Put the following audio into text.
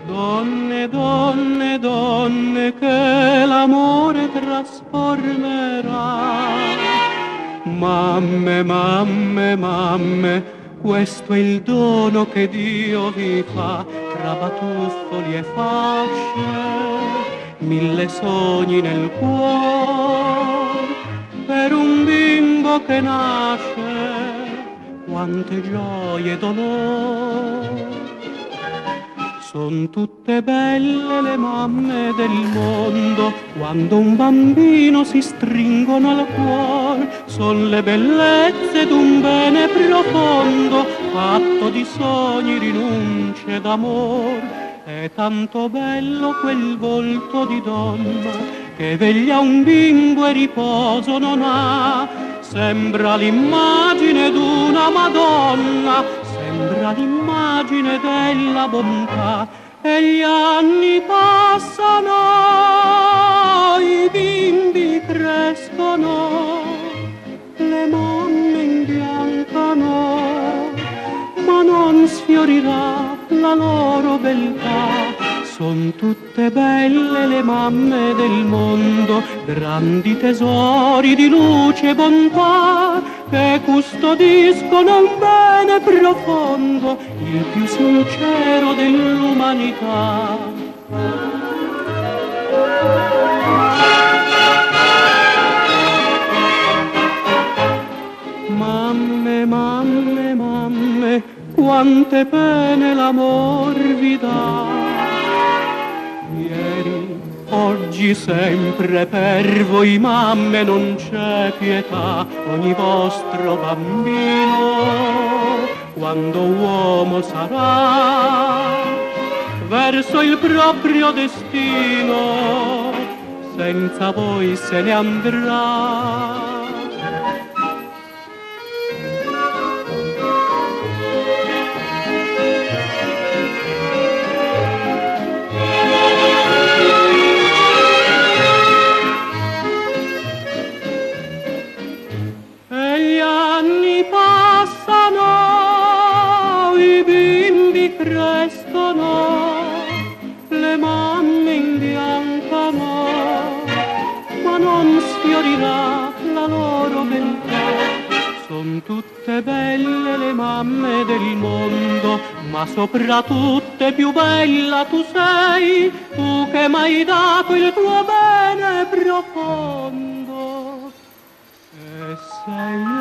Donne, donne, donne che l'amore trasformerà. Mamme, mamme, mamme, questo è il dono che Dio vi fa tra batuffoli e fasce, mille sogni nel cuor per un bimbo che nasce, quante gioie e dolor. Son tutte belle le mamme del mondo, quando un bambino si stringono al cuor, son le bellezze d'un bene profondo, fatto di sogni, rinunce d'amor. È tanto bello quel volto di donna, che veglia un bimbo e riposo non ha, sembra l'immagine d'una Madonna, sembra l'immagine della bontà. E gli anni passano, i bimbi crescono, le mamme imbiancano, ma non sfiorirà la loro beltà. Son tutte belle le mamme del mondo, grandi tesori di luce e bontà, che custodiscono un bene profondo, il più sincero dell'umanità. Mamme, mamme, mamme, quante pene l'amor vi dà. Ieri, oggi, sempre per voi mamme non c'è pietà, ogni vostro bambino, quando uomo sarà, verso il proprio destino, senza voi se ne andrà. E gli anni passano, i bimbi crescono, le mamme imbiancano, ma non sfiorirà la loro beltà. Son tutte belle le mamme del mondo, ma soprattutto più bella tu sei, tu che m'hai dato il tuo bene profondo. E sei.